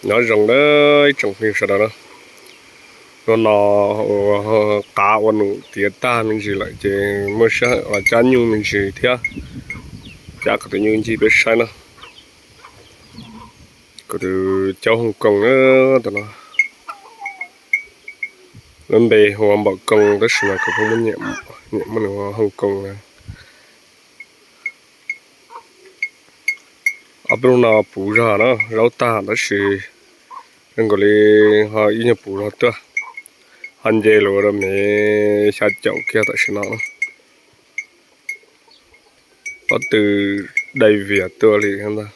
Nyob zoo nawb ib tsoom phooj ywg sawv daws na. Hnub no ua qav ua num tiav tag me ntsis lawm ces muaj sij hawm los cab nyuj me ntsis thiab, cab kom tus nyuj ncig peb saib na. Kuv tus caub Hong Kong na, tus no lub npe hu ua Npaum Koo tab sis mas kuv pheej muab nyiam muab nws hu ua Hong Kong na. Ob peb hnub no puv zog na, zaub tag tab sis zoo nkaus li ho ib nyuag puv zog tuaj, ho nce los rau mev xya caum kiag tam sim no. Pob tw dai vias tuaj li ntag.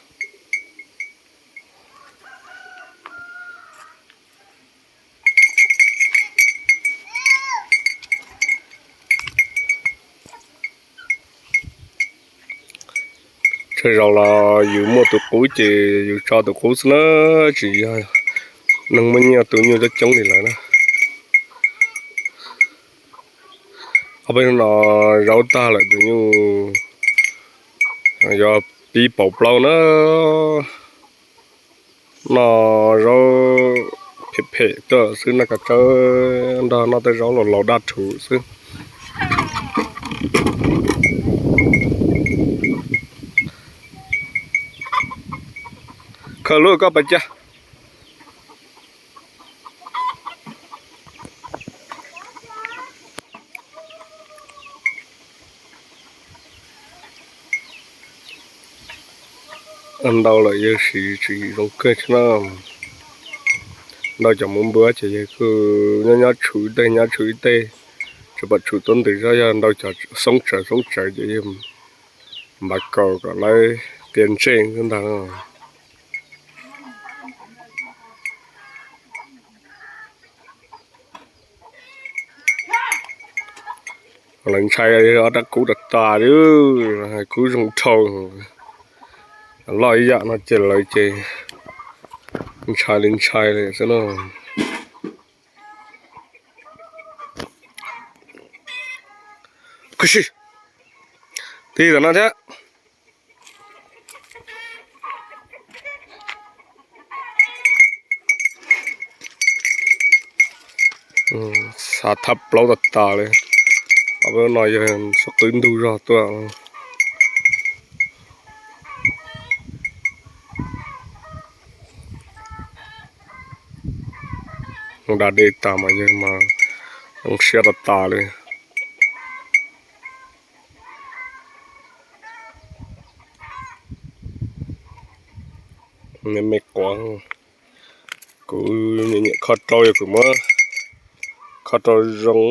Tsawg zaus los yus muaj tus qub ces yus tso tus qub xwb na, tsis yog neeg muaj nyiaj tu nyuj coob coob li lawm na. Ob peb hnub no zaub tag lawm tus nyuj yuav pib pauv plaub na. Noj zaub phem phem tuaj xwb, noj kav tsawb nrog noj tej zaub laus laus daj rhuv xwb. Khaws lub koj pas cas. Ntau lawm yawg siv tswv yim zoo kawg thiab na. Ntau cov muv npua ces yawg kuj nyob nyob tshuv ib teg nyob tshuv ib teg, tsuas pom tshuv tuab ntws zog, yog ntau cov xoob tsawv xoob tsawv ces yawg npav kaus kom lawv qia ntsej xwb ntag. Lawv ntshai ob rab kub tas tas li, kub zoo dhau. Loj ib yam no ces lawv ces ntshai li ntshai li xwb na. Kuj si, tig tam no thiab. Xav thab plaub tas tas li. Ob peb no yog xub qwb ntug zog tuaj. Mus da dej tas mas yawg mas zoo siab tas tas li. Me quav, kuv nyiam kho rau, yog kuv muab kho rau zoo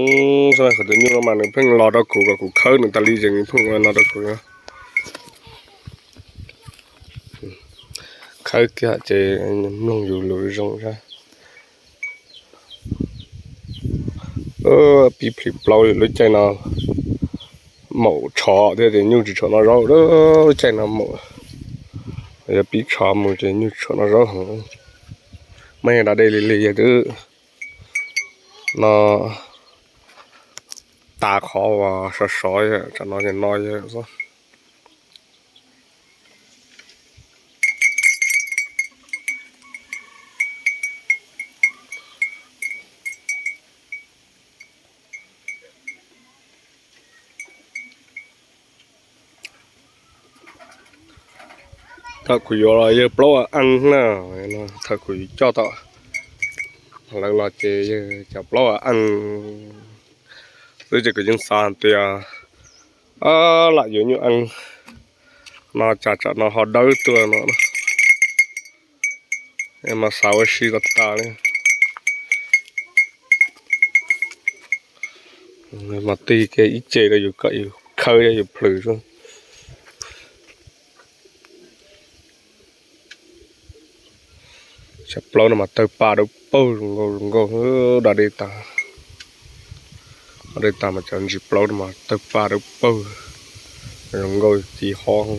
xwb na. Qhov tus nyuj no mas nws pheej los rau kuv kom kuv khawb nws tas li ces nws pheej ua no rau kuv. Khawb kiag ces mloog yus lus zoo thiab. Pib plhis plaub lub caij no maum tshov thiab ces nyuj tsis tshua noj zaub. Lub caij no maum, yog pib tshov mus ces nyuj tsis tshua noj zaub heev. Muaj yog da dej li li yog twb no tas qhov uas sov sov, tsam no ces no yog xwb. Thaum kuv yuav los yog plaub a eej na, thaum kuv coj tom lawv los ces yog cov plaub a eej xwb ces kuv yeej xav tias lam yuav nyuj eej no tsam tsam no ho dawb tuaj no. Mas xav ua si tas tas li. Mas tig kiag ib ce rau yus kom yus khawb yus plhws xwb. Cov plaub no mas tawg paj dawb paug zoo nkauj zoo nkauj, da dej tas, da dej tas mas cov ntsis plaub no mas tawg paj dawb paug, zoo nkauj ci hob.